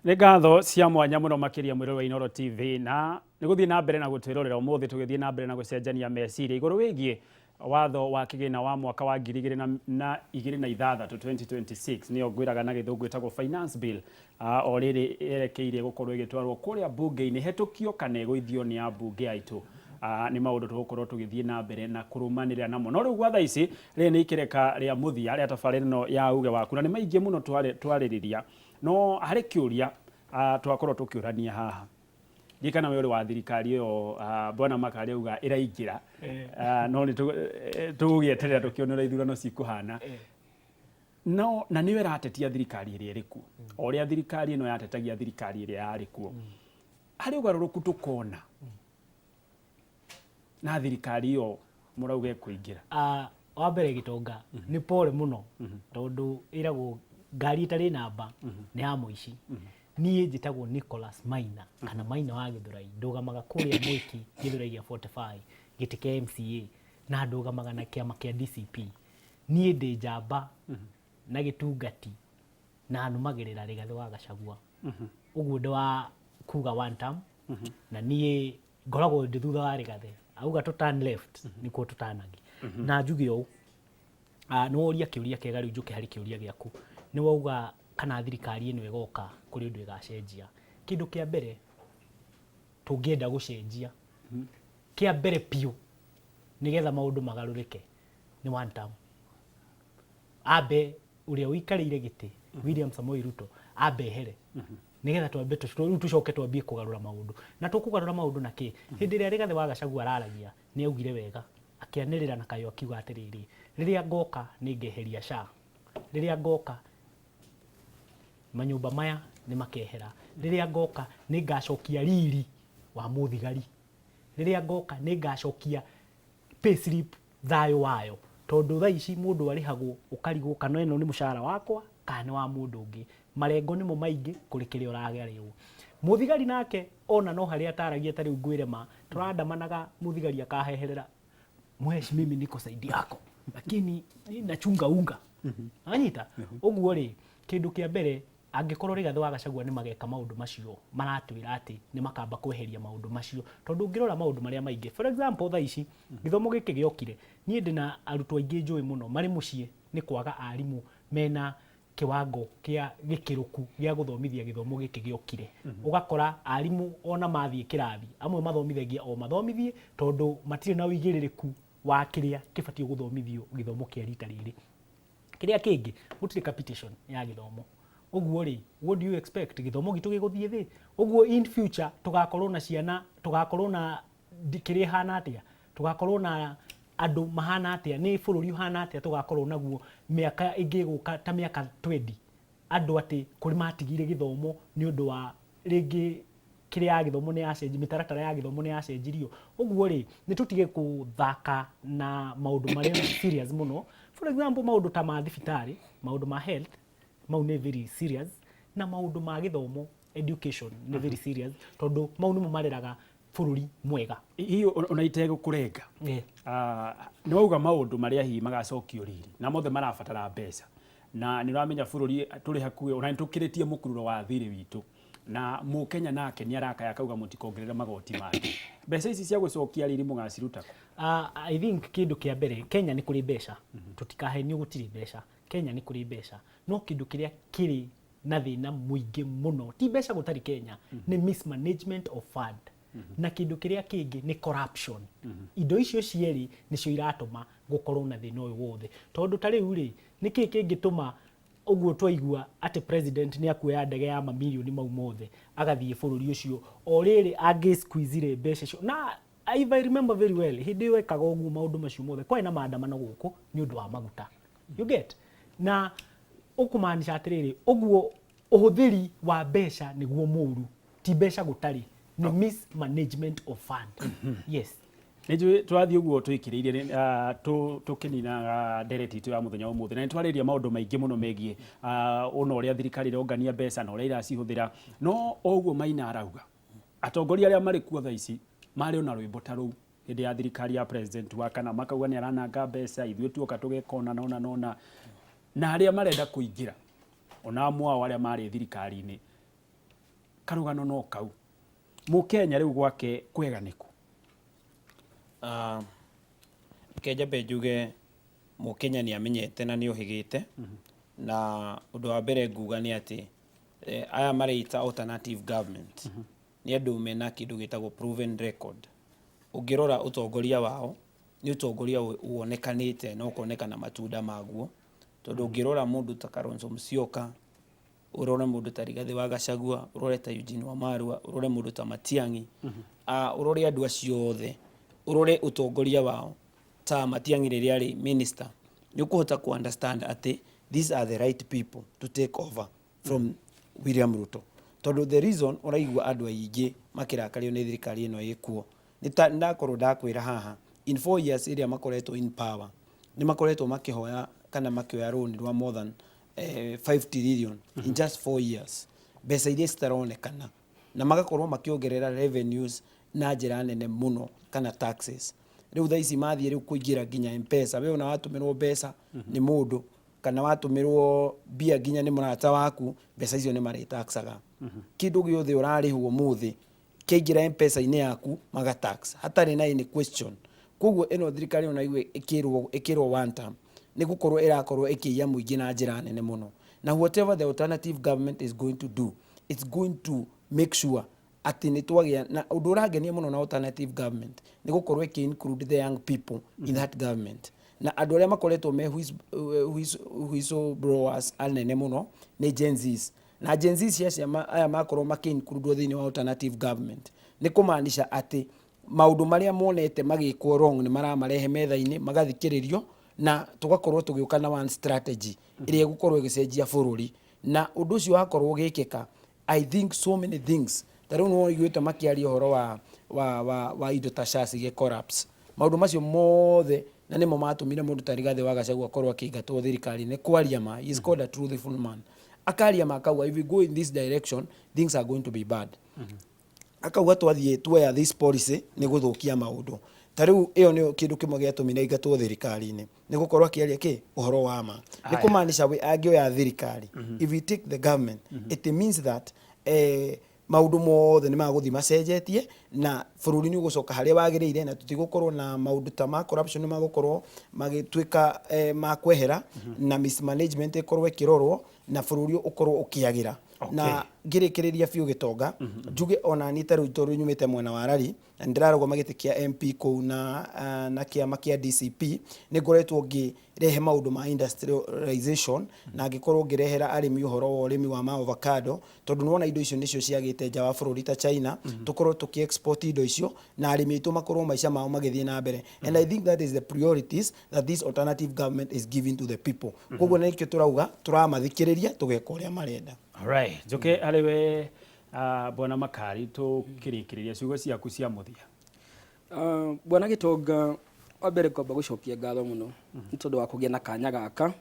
Nĩ ngatho cia mwanya mũno makĩria mwĩrori wa Inooro TV na nĩ gũthiĩ na mbere na gũtwĩrorera ũmũthĩ tũgĩthiĩ na mbere na gũcenjania meciria igũrũ wĩgiĩ watho wa kĩgĩna wa mwaka wa 2026, 2026, nĩyo ngwĩraga na gĩthũngũ ĩtagwo Finance Bill. O rĩrĩ yerekeire gũkorwo ĩgĩtwarwo kũrĩa mbunge-inĩ hetũkio kana ĩgũithio nĩ ambunge aitũ. Nĩ maũndũ tũgũkorwo tũgĩthiĩ na mbere na kũrũmanĩrĩra namo. No rĩu gwa thaa ici rĩrĩ nĩ ikereka rĩa mũthia rĩa tabarĩra ĩno ya uge waku na nĩ maingĩ mũno twarĩrĩria. No harĩ kĩũria twakorwo tũkĩũrania haha. Ndiũĩ kana we ũrĩ wa thirikari ĩyo Bwana Makari auga ĩraingĩra. No nĩ tũgũgĩeterera tũkĩone ũrĩa ithurano cikũhana. No na nĩyo ĩratetia thirikari ĩrĩa ĩrĩ kuo. O ũrĩa thirikari ĩno yatetagia thirikari ĩrĩa yarĩ kuo. Harĩ ũgarũrũku tũkona na thirikari ĩyo mũrauga ĩkũingĩra? Wa mbere gĩtonga nĩ pole mũno tondũ ĩragwo ngari ĩtarĩ namba nĩ ya mũici. Niĩ njĩtagwo Nicholas Maina kana Maina wa Gĩthũrai, ndũgamaga kũrĩa Mwĩki Gĩthũrai gĩa 45 gĩtĩ kĩa MCA na ndũgamaga na kĩama kĩa DCP. Niĩ ndĩ njamba na gĩtungati na nũmagĩrĩra Rigathĩ wa Gachagua. Ũguo ndĩ wa kuga one term na niĩ ngoragwo ndĩ thutha wa Rigathĩ. Auga tũ turn left nĩkuo tũtanagi. Na njuge ũũ, nĩ woria kĩũria kĩega rĩu njũke harĩ kĩũria gĩaku. Nĩ wauga kana thirikari ĩno ĩgoka kũrĩ ũndũ ĩgacenjia. Kĩndũ kĩa mbere tũngĩenda gũcenjia, kĩa mbere biũ nĩgetha maũndũ magarũrĩke nĩ one term. Ambe ũrĩa ũikarĩire gĩtĩ William Samoei Ruto ambe ehere nĩgetha twambe rĩu tũcoke twambie kũgarũra maũndũ. Na tũkũgarũra maũndũ na kĩ? Hĩndĩ ĩrĩa Rigathĩ wa Gachagua araragia nĩ augire wega akĩanĩrĩra na kayũ akiuga atĩrĩrĩ, rĩrĩa ngoka nĩ ngeheria SHA, rĩrĩa ngoka manyũmba maya nĩ makehera, rĩrĩa ngoka nĩ ngacokia riri wa mũthigari, rĩrĩa ngoka nĩ ngacokia payslip thayũ wayo tondũ thaa ici mũndũ arĩhagwo ũkarigwo kana ĩno nĩ mũcara wakwa kana nĩ wa mũndũ ũngĩ. Marengo nĩmo maingĩ kũrĩ kĩrĩa ũrarĩhwo. Mũthigari nake ona no harĩa ataragia ta rĩu ngwĩre ma, tũrandamanaga mũthigari akaheherera mhesh mimi niko side yako lakini nachunga unga. Wanyita? Ũguo rĩ, kĩndũ kĩa mbere Angĩkorwo Rigathĩ wa Gachagua nĩ mageka maũndũ macio maratwĩra atĩ nĩ makamba kweheria maũndũ macio, tondũ ũngĩrora maũndũ marĩa maingĩ, for example thaa ici gĩthomo gĩkĩ gĩokire, niĩ ndĩna arutwo aingĩ njũĩ mũno marĩ mũciĩ nĩ kwaga arimũ mena kĩwango kĩa gĩkĩrũku gĩa gũthomithia gĩthomo gĩkĩ gĩokire. Ũgakora arimũ ona mathiĩ kĩrathi, amwe mathomithagia o mathomithie tondũ matirĩ na ũigĩrĩrĩku wa kĩrĩa kĩbatiĩ gũthomithio gĩthomo kĩa rita rĩrĩ. Kĩrĩa kĩngĩ, gũtirĩ capitation ya gĩthomo. Ũguo rĩ, what do you expect? Gĩthomo gitũ gĩgũthiĩ thĩ. Ũguo in future tũgakorwo na ciana, tũgakorwo na kĩrĩa ĩhana atĩa? Tũgakorwo na andũ mahana atĩa? Nĩ bũrũri ũhana atĩa tũgakorwo naguo mĩaka ĩngĩ ĩgũka ta mĩaka twendi? Andũ atĩ kũrĩ matigire gĩthomo nĩ ũndũ wa rĩngĩ kĩrĩa ya gĩthomo nĩ yacenjirio, mĩtaratara ya gĩthomo nĩ yacenjirio. Ũguo rĩ, nĩ tũtige gũthaka na maũndũ marĩa serious mũno. For example, maũndũ ta ma thibitarĩ, maũndũ ma health, mau nĩ very serious, na maũndũ ma gĩthomo, education nĩ very serious, tondũ mau nĩmo mareraga bũrũri mwega. Hihi ona itegũkũrenga, nĩ wauga maũndũ marĩa hihi magacokio riri na mothe marabatara mbeca, na nĩ ũramenya bũrũri tũrĩ hakuhĩ ona nĩ tũkĩrĩtie mũkururo wa thirĩ witũ. Na Mũkenya nake nĩ arakaya akauga mũtikongerere magoti mangĩ. Mbeca ici cia gũcokia riri mũgaciruta kũ? I think kĩndũ kĩa mbere, Kenya nĩ kũrĩ mbeca, tũtikahenio gũtirĩ mbeca. Kenya nĩ kũrĩ mbeca, no kĩndũ kĩrĩa kĩrĩ na thĩna mũingĩ mũno, ti mbeca gũtarĩ Kenya, nĩ mismanagement of fund. Na kĩndũ kĩrĩa kĩngĩ nĩ corruption. Indo icio cierĩ nĩcio iratũma gũkorwo na thĩna ũyũ wothe. Tondũ ta rĩu rĩ, nĩkĩ kĩngĩtũma ũguo twaigua atĩ president nĩ akuoya ndege ya mamirioni mau mothe agathiĩ bũrũri ũcio o rĩrĩ angĩ squeezire mbeca icio na if I remember very well hĩndĩ ĩyo ekaga ũguo maũndũ macio mothe kwarĩ na maandamano gũkũ nĩ ũndũ wa maguta you get na ũkũmaanisha atĩrĩrĩ ũguo ũhũthĩri wa mbeca nĩguo mũru ti mbeca gũtarĩ nĩ mismanagement of fund yes. Nĩ njũĩ tũrathiĩ ũguo twĩkĩrĩire tũkĩninaga ndereti itũ ya mũthenya wa ũmũthĩ na nĩ twarĩrĩria maũndũ maingĩ mũno megiĩ ona ũrĩa thirikari ĩrongania mbeca na ũrĩa iracihũthĩra no o ũguo Maina arauga atongoria arĩa marĩ kuo thaa ici marĩ ona rwĩmbo ta rũu hĩndĩ ya thirikari ya president wa kana makauga nĩ arananga mbeca ithuĩ tuoka tũgeka ũna na ũna na ũna na arĩa marenda kũingĩra ona amwe ao arĩa marĩ thirikari-inĩ. Karũgano no kau. Mũkenya rĩu gwake kwega nĩkũ? Reke njambe njuge Mũkenya nĩ amenyete na nĩ ohĩgĩte, na ũndũ wa mbere nguga nĩ atĩ aya mareita alternative government nĩ andũ mena kĩndũ gĩtagwo proven record. Ũngĩrora ũtongoria wao nĩ ũtongoria wonekanĩte na ũkonekana matunda maguo, tondũ ũngĩrora mũndũ ta Kalonzo Musyoka, ũrore mũndũ ta Rigathĩ wa Gachagua, ũrore ta Eugene Wamalwa, ũrore mũndũ ta Matiang'i, ũrore andũ acio othe, ũrore ũtongoria wao ta Matiang'i rĩrĩa arĩ minister, nĩ ũkũhota kũ understand atĩ these are the right people to take over from William Ruto. Tondũ the reason ũraigua andũ aingĩ makĩrakario nĩ thirikari ĩno ĩkuo, nĩ ta ndakorwo ndakwĩra haha, in 4 years ĩrĩa makoretwo in power, nĩ makoretwo makĩhoya kana makĩoya loan rwa more than 5 trillion in just 4 years, mbeca iria citaronekana, na magakorwo makĩongerera revenues na njĩra nene mũno kana taxes. Rĩu thaa ici mathiĩ rĩu kũingĩra nginya Mpesa, we ona watũmĩrwo mbeca nĩ mũndũ kana watũmĩrwo mbia nginya nĩ mũrata waku, mbeca icio nĩ marĩtaxaga. Kĩndũ gĩothe ũrarĩhwo ũmũthĩ kĩaingĩra Mpesa-inĩ yaku magatax hatarĩ na any question. Koguo ĩno thirikari ona igue ĩkĩrwo one term nĩ gũkorwo ĩrakorwo ĩkĩiya mũingĩ na njĩra nene mũno. Na whatever the alternative government is going to do, it's going to make sure atĩ nĩ twagĩa na ũndũ ũrangenia mũno na alternative government nĩ gũkorwo ĩkĩ include the young people in that government, na andũ arĩa makoretwo me whistleblowers anene mũno nĩ Gen Zs, na Gen Zs cia aya makorwo makĩ include thĩinĩ wa alternative government nĩ kũmaanisha atĩ maũndũ marĩa monete magĩkwo wrong nĩ maramarehe metha-inĩ magathikĩrĩrio, na tũgakorwo tũgĩũka na one strategy ĩrĩa ĩgũkorwo ĩgĩcenjia bũrũri. Na ũndũ ũcio wakorwo ũgĩkĩka, I think so many things, ta rĩu nĩ ũiguĩte makĩaria ũhoro wa indo ta SHA cigĩ collapse, maũndũ macio mothe, na nĩmo matũmire mũndũ ta Rigathĩ wa Gachagua akorwo akĩingatwo thirikari-inĩ. Kwaria ma, he is called a truthful man, akaria ma akauga if we go in this direction, things are going to be bad. Akauga twathiĩ tuoya this policy nĩ gũthũkia maũndũ. Ta rĩu ĩyo nĩyo kĩndũ kĩmwe gĩatũmire aingatwo thirikari-inĩ, nĩ gũkorwo akĩaria kĩ ũhoro wa ma. Nĩ kũmaanisha we angĩoya thirikari, if we take the government, it means that maũndũ mothe nĩ magũthiĩ macenjetie na bũrũri nĩ ũgũcoka harĩa wagĩrĩire, na tũtigũkorwo na maũndũ ta ma corruption nĩ magũkorwo magĩtuĩka ma kwehera, na mismanagement ĩkorwo ĩkĩrorwo na bũrũri ũkorwo ũkĩagĩra. Na ngĩrĩkĩrĩria biũ, gĩtonga, njuge ona niĩ ta rĩu tondũ nyumĩte mwena wa Rari na nĩ ndĩrarũgama gĩtĩ kĩa MP kũu na kĩama kĩa DCP, nĩ ngoretwo ngĩrehe maũndũ ma industrialization na ngĩkorwo ngĩrehera arĩmi ũhoro wa ũrĩmi wa ma avocado, tondũ nĩwona indo icio nĩcio ciagĩte nja wa bũrũri ta China, tũkorwo tũkĩ export indo icio na arĩmi aitũ makorwo maica mao magĩthiĩ na mbere. And I think that is the priorities that this alternative government is giving to the people. Koguo nĩkĩo tũrauga tũramathikĩrĩria, tũgeka ũrĩa marenda. Alright, njoke harĩ we bwana Makari, tũkĩrĩkĩrĩria ciugo ciaku cia mũthia. Bwana Gĩtonga, wa mbere ngwamba gũcokia ngatho mũno nĩ tondũ wa kũgĩa na kanya gaka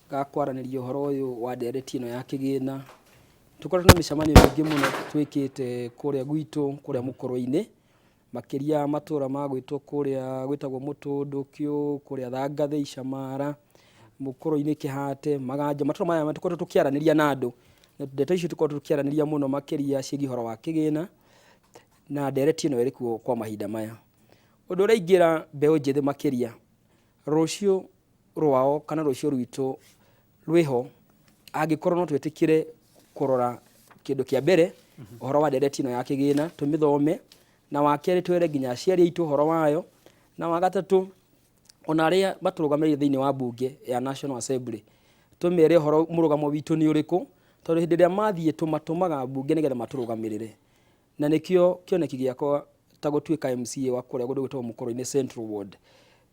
ga kwaranĩria ũhoro ũyũ wa ndereti ĩno ya kĩgĩna. Tũkoretwo na mĩcemanio mĩingĩ mũno twĩkĩte kũrĩa gwitũ, kũrĩa mũkũrũ-inĩ, makĩria matũra ma gwitũ kũrĩa gwĩtagwo Mũtũndũ, Kĩũ, kũrĩa Thangathĩ, Icamara, Mũkũrũ-inĩ, Kĩhate, Maganja. Matũra maya tũkoretwo tũkĩaranĩria na andũ, na ndeto icio tũkoretwo tũkĩaranĩria mũno makĩria ciĩgiĩ ũhoro wa kĩgĩna na ndereti ĩno ĩrĩ kuo kwa mahinda maya. Ũndũ ũrĩa ingĩra mbeũ njĩthĩ makĩria, rũciũ rwao kana rũciũ rwitũ rwĩho angĩkorwo no twĩtĩkĩre kũrora kĩndũ kĩa mbere, ũhoro wa ndereti ĩno ya kĩgĩna, tũmĩthome, na wa kerĩ twĩre nginya aciari aitũ ũhoro wayo, na wa gatatũ ona arĩa matũrũgamĩrĩire thĩinĩ wa mbunge ya National Assembly tũmere ũhoro mũrũgamo witũ nĩ ũrĩkũ, tondũ hĩndĩ ĩrĩa mathiĩ tũmatũmaga mbunge nĩgetha matũrũgamĩrĩre. Na nĩkĩo kĩoneki gĩakwa ta gũtuĩka MCA wa kũrĩa kũndũ gwĩtagwo Mũkũrũ-inĩ Central Ward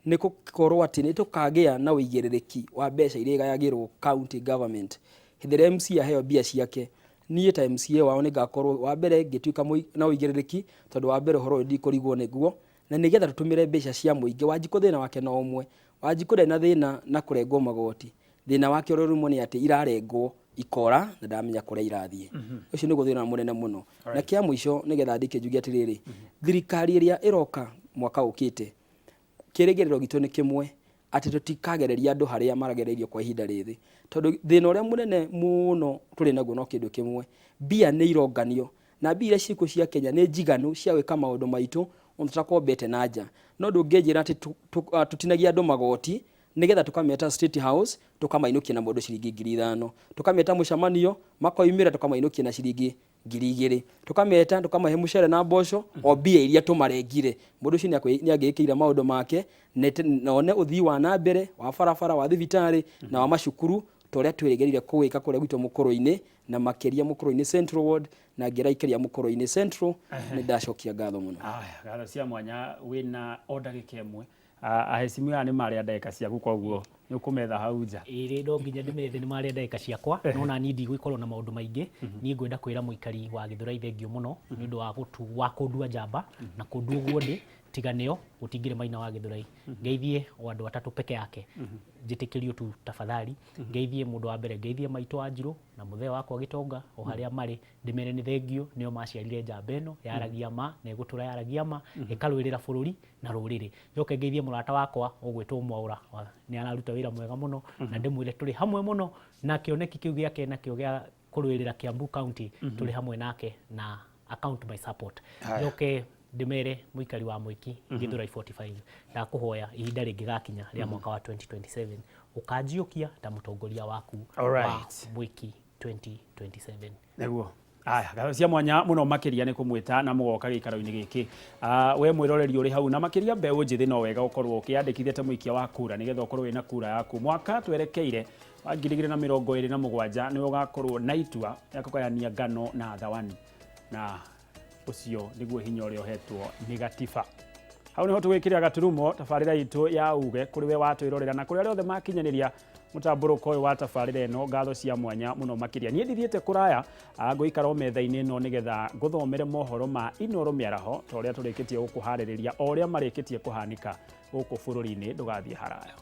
nĩ gũkorwo atĩ nĩ tũkagĩa na ũigĩrĩrĩki wa mbeca iria igayagĩrwo county government. Hĩndĩ ĩrĩa MCA aheo mbia ciake, niĩ ta MCA wao nĩ ngakorwo wa mbere ngĩtuĩka na ũigĩrĩrĩki, tondũ wa mbere ũhoro ũyũ ndikũrigwo nĩguo, na nĩgetha tũtũmĩre mbeca cia mũingĩ. Wanjikũ thĩna wake no ũmwe, Wanjikũ ndarĩ na thĩna na kũrengwo magoti, thĩna wake ũrĩa ũrĩmo nĩ atĩ irarengwo ikora na ndamenya kũrĩa irathiĩ. Ũcio nĩguo thĩna mũnene mũno. Na kĩa mũico, nĩgetha ndĩkie, njuge atĩrĩrĩ, thirikari ĩrĩa ĩroka mwaka ũkĩte, kĩrĩgĩrĩro gitũ nĩ kĩmwe. Atĩ tũtikagereria andũ harĩa maragereirio kwa ihinda rĩrĩ, tondũ thĩna ũrĩa mũnene mũno tũrĩ naguo no kĩndũ kĩmwe, mbia nĩ ironganio na mbia iria ciĩkuo cia Kenya nĩ njiganu cia gwĩka maũndũ maitũ ona tũtakombete na nja. No ndũngĩnjĩra atĩ tũtinagia andũ magoti nĩgetha tũkameta State House tũkamainũkia na mũndũ ciringi 5,000, tũkameta mũcemanio makoimĩra tũkamainũkia na ciringi 2,000, tũkameta tũkamahe mũcere na mboco o mbia iria tũmarengire. Mũndũ ũcio nĩangĩĩkĩire maũndũ make na one ũthii wa na mbere wa barabara, wa thibitarĩ na wa macukuru ta ũrĩa twĩrĩgĩrĩire kũwĩka kũrĩa gwitũ Mũkũrũ-inĩ, na makĩria Mũkũrũ-inĩ Central Ward, na ngĩra aikari a Mũkũrũ-inĩ Central nĩ ndacokia ngatho mũno. Aya, ngatho cia mwanya wĩna o ndagĩka ĩmwe. Ahecimiwa aya nĩ marĩa ndagĩka ciaku koguo nĩ ũkũmetha hau nja. Ĩrĩ no nginya ndĩmethe nĩ marĩa ndagĩka ciakwa, no na niĩ ndigũikorwo na maũndũ maingĩ. Niĩ ngwenda kwĩra mũikari wa Gĩthũrai thengiũ mũno nĩ ũndũ wa gũtu wa kũndua njamba na kũndua ũguo ndĩ, tiga nĩo gũtingĩrĩ Maina wa Gĩthũrai. Ngeithie o andũ atatũ peke yake, njĩtĩkĩrio tu tafadhali. Ngeithie mũndũ wa mbere, ngeithie maitũ Wanjirũ na mũthee wakwa Gĩtonga o harĩa marĩ, ndĩmere nĩ thengiũ nĩo maciarire njamba ĩno yaragia ma na ĩgũtũra yaragia ma, ĩkarũĩrĩra bũrũri na rũrĩrĩ. Njoke ngeithie mũrata wakwa ũgwĩtwo Mwaũra, nĩ araruta wĩra mwega mũno na ndĩmwĩre tũrĩ hamwe mũno na kĩoneki kĩu gĩake nakĩo gĩa kũrũĩrĩra Kiambu County tũrĩ hamwe nake na account my support. Njoke ndĩmere mũikari wa Mwĩki Gĩthũrai 45, ndakũhoya ihinda rĩngĩgakinya rĩa mwaka wa 2027 ũkanjiũkia ta mũtongoria waku wa Mwĩki 2027. Nĩguo. Aya, ngatho cia mwanya mũno makĩria nĩ kũmwĩta na mũgoka gĩikaro-inĩ gĩkĩ. We mwĩroreri ũrĩ hau na makĩria mbeũ njĩthĩ no wega ũkorwo ũkĩyandĩkithia ta mũikia wa kura nĩgetha ũkorwo wĩna kura yaku. Mwaka twerekeire wa 2027 nĩwe ũgakorwo na itua rĩa kũgayania ngano na thawani, na ũcio nĩguo hinya ũrĩa ũhetwo nĩ gatiba. Hau niho tũgwĩkĩrĩra gaturumo tabarĩra itũ ya uge kũrĩ we watwĩrorera na kũrĩ arĩa othe makinyanĩria mũtambũrũko ũyũ wa tabarĩra ĩno, ngatho cia mwanya mũno makĩria. Niĩ ndithiĩte kũraya, ngũikara o metha-inĩ ĩno nĩgetha ngũthomere mohoro ma Inooro mĩaraho ta ũrĩa tũrĩkĩtie gũkũharĩrĩria o ũrĩa marĩkĩtie kũhanĩka gũkũ bũrũri-inĩ. Ndũgathiĩ haraya.